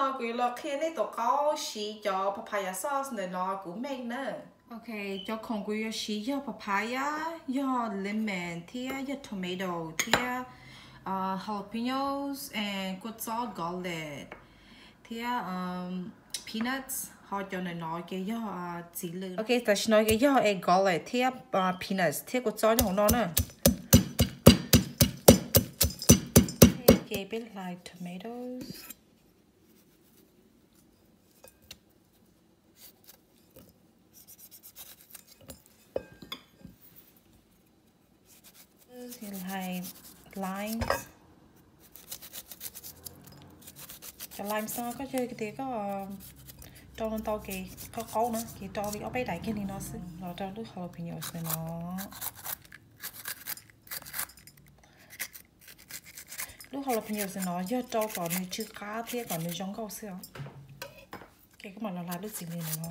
Kuv yuav los qhia nej tus qaub siv cov papaya sauce ntawm no kuv make na. Ok, cov khoom kuv yuav siv yog papaya, yog lemon thiab yog tomato thiab jalapenos and kua txob garlic thiab peanuts, ho cov ntawm no ces yog txiv lws. Ok, tam sim no ces yog garlic thiab peanuts thiab kua txob nyob hauv no na. Ces peb hlais tomatoes. Hlais limes. Cov limes no koj yog tias koj rau ntau ces qaub qaub na, ces rau li ob peb daim kiag li no xwb, los rau lub jalapenos no. Lub jalapenos no yog rau kom nws tsw qab thiab kom nws zoo nkauj xwb os. Ces koj mam los hlais lub txiv lws no.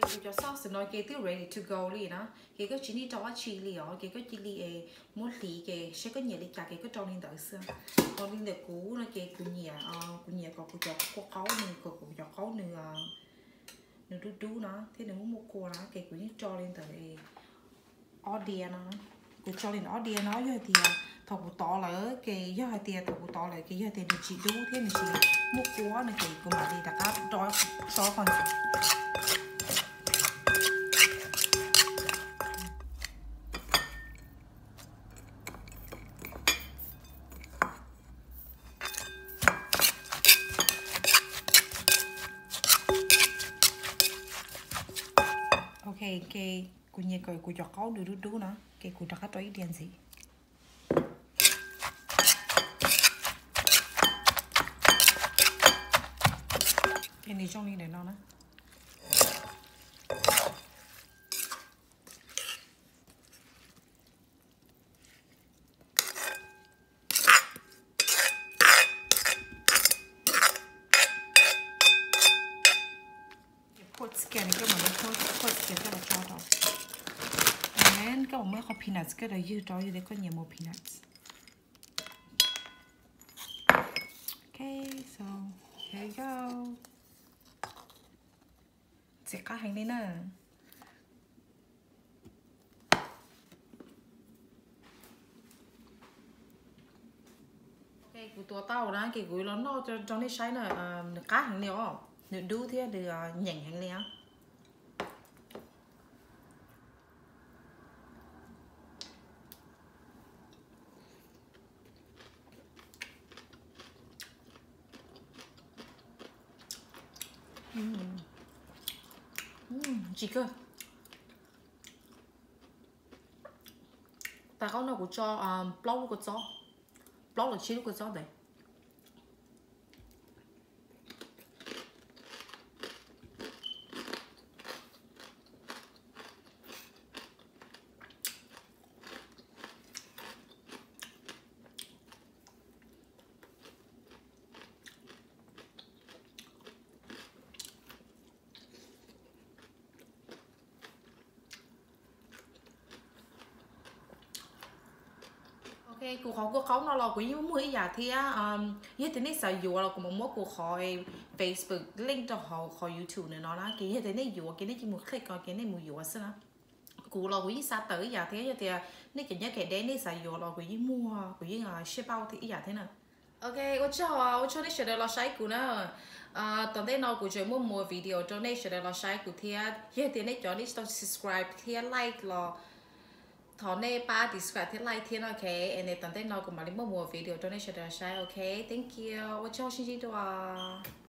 Kuv cov sauce no ces twb ready to go li na, ces koj tsis need rau dab tsi li os, ces koj cia li es muab hliv ces saib koj nyiam li cas ces koj rau li ntawd xwb. Ho li ntawm kuv no ces kuv nyiam, kuv nyiam kom kuv cov kua qaub nws, kom kuv cov qaub nws, nws dub dub na thiab nws muaj muaj kua na, ces kuv yeej rau li ntawd ob diav no. Kuv tso li ntawm ob diav no yog tias thaum kuv tov lawm ces, yog hais tias thaum kuv tov lawm ces yog tias nws tsis dub thiab nws tsis muaj kua no ces kuv mam li rov qab rau qhov ntxiv. Ok, ces kuv nyiam kom kuv cov qaub nws dub dub no ces kuv rov qab rau ib diav ntxiv. Ces nws zoo li ntawm no na. Pork skin, koj mam li pork skin coj los tso rau. And then koj mam muab qhov peanuts koj los ywg rau, yog li koj nyiam mus peanuts. Ok, so here you go. Ntxim qab heev li na. Ok, kuv tuav tau na, ces kuv los noj rau nej saib na, nws qab heev li os, nws dub thiab nws nyeem heev li. Tsis kawg. Tais qaub no kuv tso plaub lub kua txob, plaub los tsib lub kua txob ntawd. Ok, kuv qhov kua qaub no los kuv yeej muaj ib yam thiab. Yog tias nej xav yuav los kuv mam muab kuv qhov Facebook link rau hauv qhov YouTube no na, ces yog tias nej yuav ces nej cia mus click ko ces nej mus yuav xwb na. Kuv los kuv yeej xa tawm ib yam thiab, yog tias nej cov nyob kev deb nej xav yuav los kuv yeej muag, kuv yeej ship out ib yam thiab na. Ok, ua tsaug, ua tsaug nej sawv daws los saib kuv na. Tom ntej no kuv tseem muaj mus video rau nej sawv daws los saib kuv thiab. Yog tias nej cov nej tsis tau subscribe thiab like los thov nej pab subscribe thiab like thiab no, ok. And then tom ntej no kuv mam li muaj mus video rau nej sawv daws los saib, ok. Thank you, ua tsaug, sib ntsib dua.